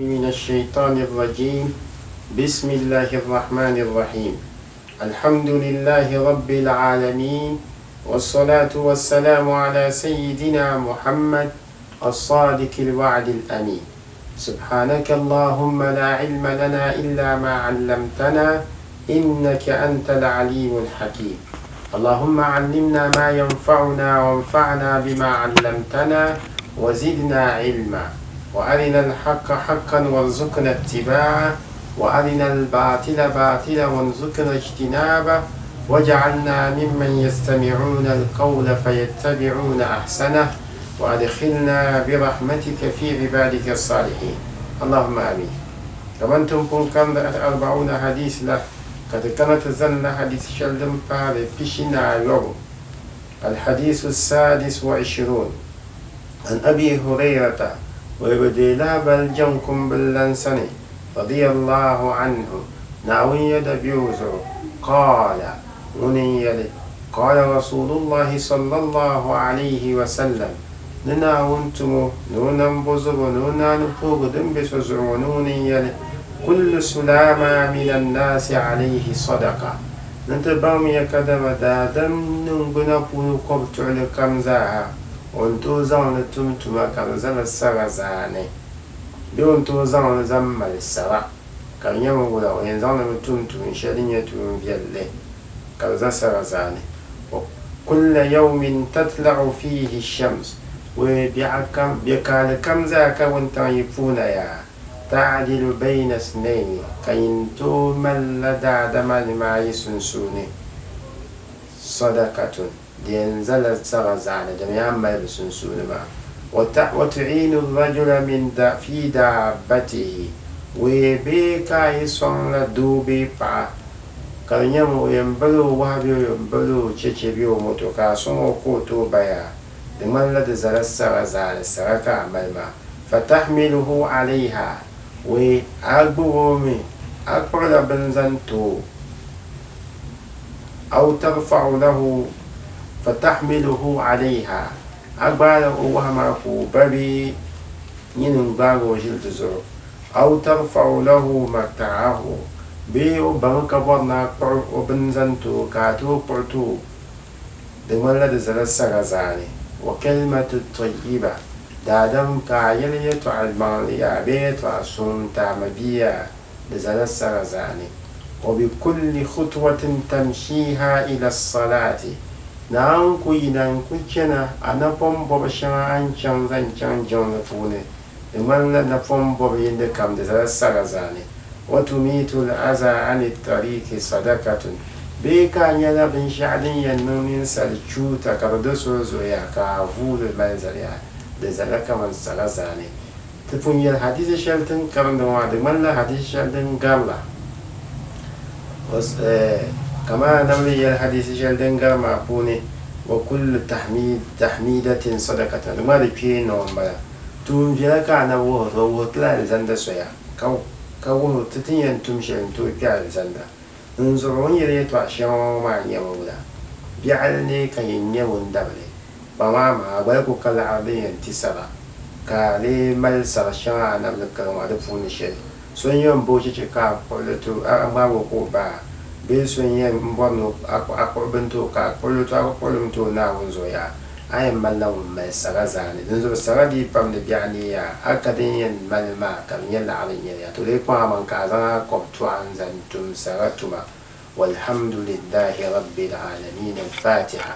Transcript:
من الشيطان الرجيم بسم الله الرحمن الرحيم الحمد لله رب العالمين والصلاة والسلام على سيدنا محمد الصادق الوعد الأمين سبحانك اللهم لا علم لنا إلا ما علمتنا إنك أنت العليم الحكيم اللهم علمنا ما ينفعنا وانفعنا بما علمتنا وزدنا علما وأرنا الحق حقا وارزقنا اتباعه وأرنا الباطل باطلا وارزقنا اجتنابه واجعلنا ممن يستمعون القول فيتبعون أحسنه وأدخلنا برحمتك في عبادك الصالحين اللهم آمين Kaman ti ni pun karindi Arba'una Hadith la, ka ti kana ti zanila hadith shɛli din pahiri 40. Al-Hadith As-Sadis Wa Ishirun An Abi Hurayrata, o yi bi deei lahibali jaŋkumbili lan sani, radiyallahu anhu, Naawuni yɛda be o zuɣu, qaala, ŋuni n-yɛli, Qaala Rasuulullahi sallallahu alayhi wa sallam, Ni Naawuni tumo, ni o nambozubo, ni o naani puhigu din be so zuɣu ŋɔ ni ŋuni n-yɛli, Kullu sulaama mina n-naasi alayhi sadaqa, Ni ti baŋmiya kadama daadam niŋgbuna puuni kɔbituɣili kam zaaha, o ni tooi zaŋ li tum tuma ka di zala sara zaani, bee o ni tooi zaŋ li zaŋ mali sara, ka di nyɛmi wula o yɛn zaŋ li mi tum tuun shɛli din nyɛ tuun viɛlli ka di za sara zaani. Wa kulla yawmin tatla'u fiihi shams, wee biɛɣu kam, biɛkaali kam zaa ka wuntaŋ yi puhi na yaa, ta'dilu bayna isnayni, ka yin tooi malila daadama nima ayi sunsuuni, sadakatun, di yɛn zala sara zaani, domi a ni mali bɛ sunsuuni maa. Wa tu'inu rajula min fi daabbatihi, wee bee ka a yi sɔŋla doo bee paɣa, ka di nyɛmi o yɛn bali o wahu bee o yɛn bali o cheche bee o moto ka a sɔŋ o ka o tooi baya, di ŋmanila di zala sara zaani, sara ka a mali maa. Fatahmiluhu alayha, wee a gbubi o mi, a kpuɣila bini zaŋ ti o. Aw tarfa'u lahu fatahmiluhu alayha, a gbaala o wahu maa ka o ba bee nyini n-gbaagi o ʒili di zuɣu. Aw tarfa'u lahu mata'ahu, bee o bami ka bɔri ni a kpuɣi o bini zaŋ ti o ka a tooi kpuɣi ti o, di ŋmanila di zala saga zaani. Wa kalimatu tayyiba, daadam ka a yɛli yɛtɔɣa maŋli yaa bee yɛtɔɣa suŋ n-ti a mabia yaa, di zala sara zaani. Wa bi kulli khutwatin tamshiha ila salaati, ni a ni ku yina n-ku chana a napɔŋ bɔbu shɛŋa a ni chaŋ zaŋ chaŋ jiŋli puuni, di ŋmanila napɔŋ bɔbu yindi kam di zala sara zaani. Wa tumiitu l-aza ani tariiki sadakatun, bee ka a nyala binshɛɣu din yɛn niŋ ninsal chuuta ka di do soli zuɣu yaa ka a vuui li mali zali ya, di zala kaman sara zaani. Ti pun yɛli hadiisi shɛli ti ni karindi ŋɔ maa, di ŋmanila hadiisi shɛli din gari la. Kamani Anabi ni yɛli hadiisi shɛli din gari maa puuni, Wa kullu tahmiidatin sadakatan, di ŋmanila di kpee noo m-bala. Tuun viɛla ka Anabi wuhiri ti, o wuhiri ti la alizanda soya, ka wuhiri ti ti ni yɛn tum shɛli n-tooi kpe alizanda. Dinzuɣu o ni yɛli yɛtɔɣ shɛŋa ŋɔ maa nyɛmi wula? Biɛɣili ni ka nyin nyɛ ŋun dabili ba maa maa, a gba yi ku ka laɣiri din yɛn ti sara, ka a lee mali sara shɛŋa a nabili kari maa di puuni shɛli. So n-yɛn bo o cheche ka a kpuɣi li ti o, a ŋmaag o ka o ba a, bee so n-yɛn bɔri ni a kpuɣi bini ti o ka a kpuɣi li ti o, a ku kpuɣi li mi ti o Naawuni zuɣu yaa. A yɛn malila ŋun mali sara zaani, dinzuɣu sara dii pam ni biɛɣu ni yaa, a ka din yɛn mali maa ka di nyɛ laɣiri n-nyɛ li yaa. To lee kpaŋ amaŋ ka a zaŋ a kɔb tɔɣa n-zaŋ tum sara tuma. Walhamdulillahi Rabbil Aalamiin. Al-Fatiha.